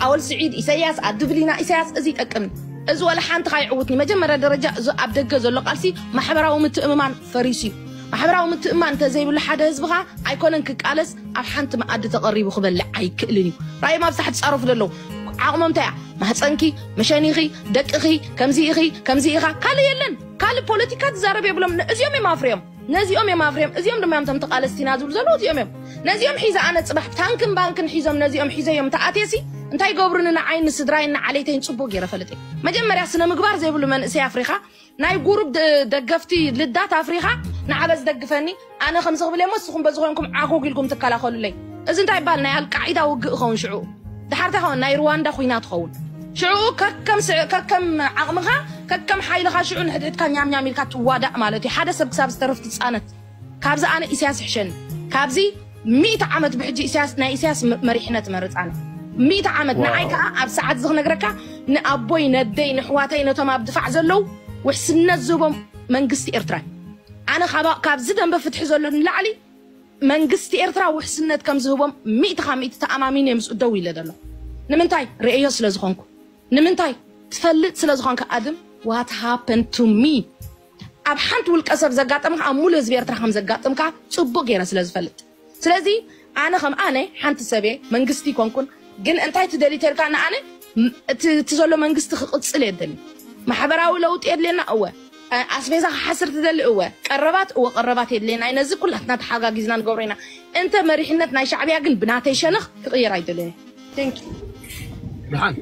ኣወል ስዒድ ኢሰያስ፣ ኣድብሊና ኢሰያስ፣ እዚ ይጠቅም? እዚ ወላ ሓንቲ ካይዕውትኒ። መጀመርያ ደረጃ እዚ ኣብ ደገ ዘሎ ቃልሲ ማሕበራዊ ምትእምማን ፈሪሱ እዩ። ማሕበራዊ ምትእምማን እንተዘይብሉ ሓደ ህዝብኻ ኣይኮነን ክቃለስ ኣብ ሓንቲ መኣዲ ተቐሪቡ ክበልዕ ኣይክእልን እዩ። ራእዮም ኣብዛ ሕትፃረፉ ዘለዉ ዓቕሞም እንታይ እያ? ማህፀንኪ፣ መሸኒኺ፣ ደቅኺ፣ ከምዚ ኢኺ፣ ከምዚ ኢኻ፣ ካልእ የለን። ካልእ ፖለቲካ ትዛረብ የብሎም። እዚኦም እዮም ኣፍርዮም፣ ነዚኦም እዮም ኣፍርዮም። እዚኦም ድማ እዮም እቶም ተቓለስቲና ዝብሉ ዘለዉ፣ እዚኦም እዮም። ነዚኦም ሒዘ ኣነ ፅባሕ ብታንክን ባንክን ሒዞም ነዚኦም ሒዘዮም ተኣትየሲ እንታይ ይገብሩኒ ንዓይን ንስድራይን ንዓሌተይን ፅቡቅ ገይረ ፈልጥ እየ። መጀመርያ ስነ ምግባር ዘይብሉ መንእሰይ ኣፍሪኻ ናይ ጉሩብ ደ- ደገፍቲ ልዳት ኣፍሪኻ ንዓበ ዝደግፈኒ ኣነ ከምዚ ክብል እሞ ንስኹም በዚ ኮይንኩም ዓኹግ ኢልኩም ትከላኸሉለይ። እዚ እንታይ ይበሃል? ናይ ኣልቃዒዳ ውግእ ይኸውን ሽዑ። ድሓር እንታይ ይኸውን? ናይ ሩዋንዳ ኩናት ይኸውን። ሽዑ ከከም ስዕ- ከከም ዓቕምኻ ከከም ሓይልኻ ሽዑ ንሕድሕድካ ኛም ኛም ኢልካ ትዋዳእ ማለት እዩ። ሓደ ሰብ ክሳብ ዝተርፍ ትፃነት። ካብዚ ኣነ ኢሳያስ ይሕሸኒ። ካብዚ ሚእቲ ዓመት ብሕጂ ኢሳያስ ናይ ኢሳያስ መ- መሪሕነት መርፃ ኣነ። ሚእቲ ዓመት ንዓይ ከዓ ኣብ ሰዓት እዚ ክነግረካ ንኣቦይ ነደይ ንሕዋተይ ነቶም ኣብ ድፋዕ ዘለዉ ውሕስነት ዝህቦም መንግስቲ ኤርትራ እዩ። ኣነ ካባ- ካብዚ ደንበ ፍትሒ ዘሎ ንላዕሊ መንግስቲ ኤርትራ ውሕስነት ከም ዝህቦም ሚእቲ ካብ ሚእቲ ተኣማሚነ ምስኡ ደው ኢለ ዘሎ። ንምንታይ? ርእዮ ስለ ዝኾንኩ። ንምንታይ? ትፈልጥ ስለ ዝኾንካ ኣድም what happened to me ኣብ ሓንቲ ውልቀ ሰብ ዘጋጠምካ ኣብ ሙሉ ህዝቢ ኤርትራ ከም ዘጋጥምካ ጽቡቅ ገይረ ስለ ዝፈልጥ። ስለዚ ኣነ ከም ኣነ ሓንቲ ሰብ እየ፣ መንግስቲ ይኮንኩን፣ ግን እንታይ ትደሊ ተልካ ንኣነ ም- እቲ እቲ ዘሎ መንግስቲ ክቕጽል እየ ደሊ። ማሕበራዊ ለውጢ የድልየና እወ፣ እ፣ ኣስቤዛ ክሓስር ትደሊ እወ፣ ቀረባት እወ፣ ቀረባት የድልየና እዩ። ነዚ ኩላትና ተሓጋጊዝና ንገብሮ ኢና። እንተ መሪሕነት ናይ ሻዕብያ ግን ብናተይ ሸነኽ ክቕየር ኣይደልን። Thank you። ብርሃን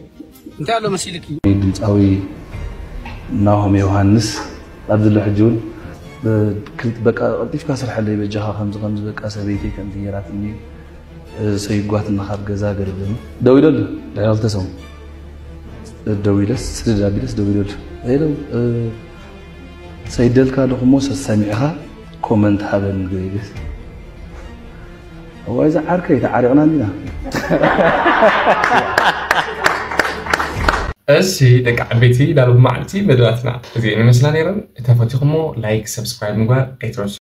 እንታይ ኣሎ መሲልኪ? ድምፃዊ ናሆም ዮሃንስ ኣብዚ ዘሎ ሕጂ እውን ብ- ክል- በቃ ቀልጢፍካ ስርሐለይ በጃኻ ከምዚ ከምዚ በቃ ሰበይተይ ከምዚ ገይራትኒ ሰይጓትና ካብ ገዛ ገለለኒ ደው ኢለሉ ድሕሪ ክልተ ሰሙን ደው ኢለስ ስድድ ኣቢለስ ደው ኢለሉ ሄሎ ሰይደልካ ኣለኹ እሞ ሰሰሚዕኻ ኮመንት ሃበኒ ገይግስ እዋይ ዝዓርከይ ተዓሪቕና እንዲና እሺ ደቂ ዓበይቲ ዳሉ ብመዓልቲ መደባትና እዚአን ይመስላ ነይረን። እንተፈቲኹሞ ላይክ ሰብስክራይብ ምግባር ኣይትረሱ።